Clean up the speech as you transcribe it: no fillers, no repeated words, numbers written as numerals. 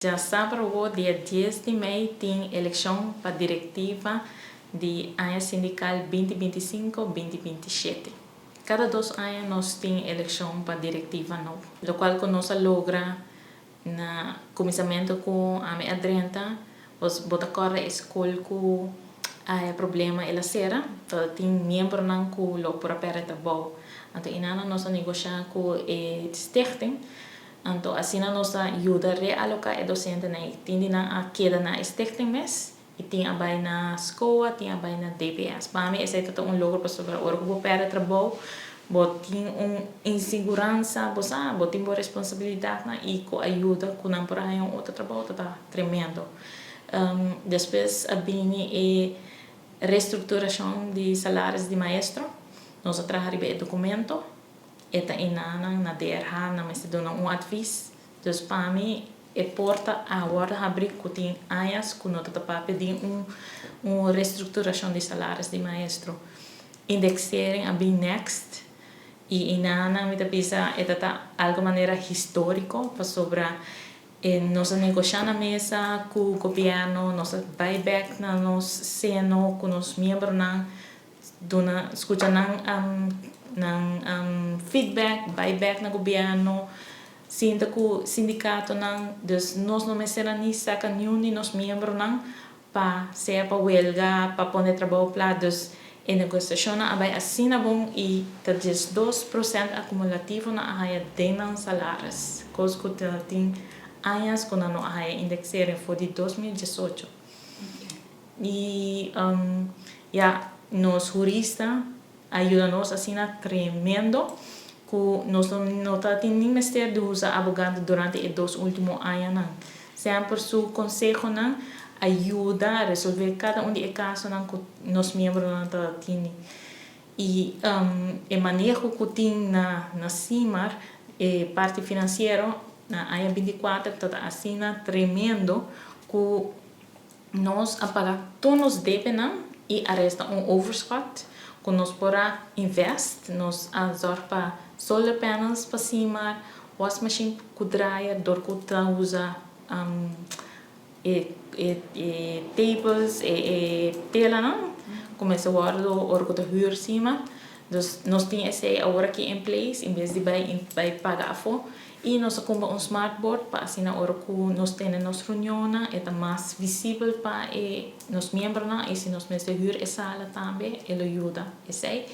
Djasabra dia 10 di mei tin elekshon pa direktiva di aña sindikal 2025-2027. Kada 2 aña nos tin elekshon pa direktiva nobo. Lokual ku nos a logra na kuminsamentu ku ami a drenta, bo ta kòrda e skol ku e problema el a sera, tin miembronan ku lo por a pèrdè trabou. Anto einan nos a negoshá ku e stichting. Anto asina nos a yuda realoká e dosentenan. Tin di nan a keda na stichting mes i tin a bai na skol, tin a bai na DPS. Pa mi esei ta un logro, pasobra ora ku bo pèrdè trabou, bo tin un inseguransa, bo sa, bo tin bo responsabilidatnan i ku ayuda ku nan por haña un otro trabou ta tremendo. Despues a bini e restrukturashon di salario di maestro. Nos a traha e dokumento. E ta einan na DRH nan mester duna un advies. Dus pa mi e porta a wòrdu habrí ku tin aña ku no ta papia di un restrukturashon di salario di maestro. Indexering a bin next i einan mi ta bisa e ta algu manera históriko pasobra nos a negoshá na mesa ku gobièrnu, nos a bai bèk na nos seno ku nos miembronan, duna skucha nan feedback, bai bèk na gobièrnu, sinta ku sindikatonan, dus nos no mester ni saka niun di nos miembronan pa sea pa huelga, pa pone trabou plat. Dus e negoshashon a bai asina bon i ta 12% akumulativo nan a haña den nan salaris. Kos ku tin aña ku nan no a haña indexering for di 2018. I ja, nos hurista a yuda nos asina tremendo ku nos no tin ni mester di usa abogado durante e 2 último añanan. Semper su konsehonan a yuda resolvé kada un di e kasonan ku nos miembronan tin. I e maneho ku tin na SIMAR, e parti finansiero, na aña 24 ta asina tremendo ku nos a paga tur nos debenan i a resta un overschot ku nos por a invest, nos a zorg pa solar panels pa SIMAR, wasmachine ku dryer, dor ku ta usa e tables, e telanan, kuminsá wòrdu ora ku ta huur SIMAR. Dus nos tin esei awor aki in place, en bes di bai paga afó. I nos a kumpra un smartboard pa asina ora ku nos tene nos reunionnan, e ta mas visibel pa e nos miembronan i si nos mester huur e sala tambe, e lo yuda esei.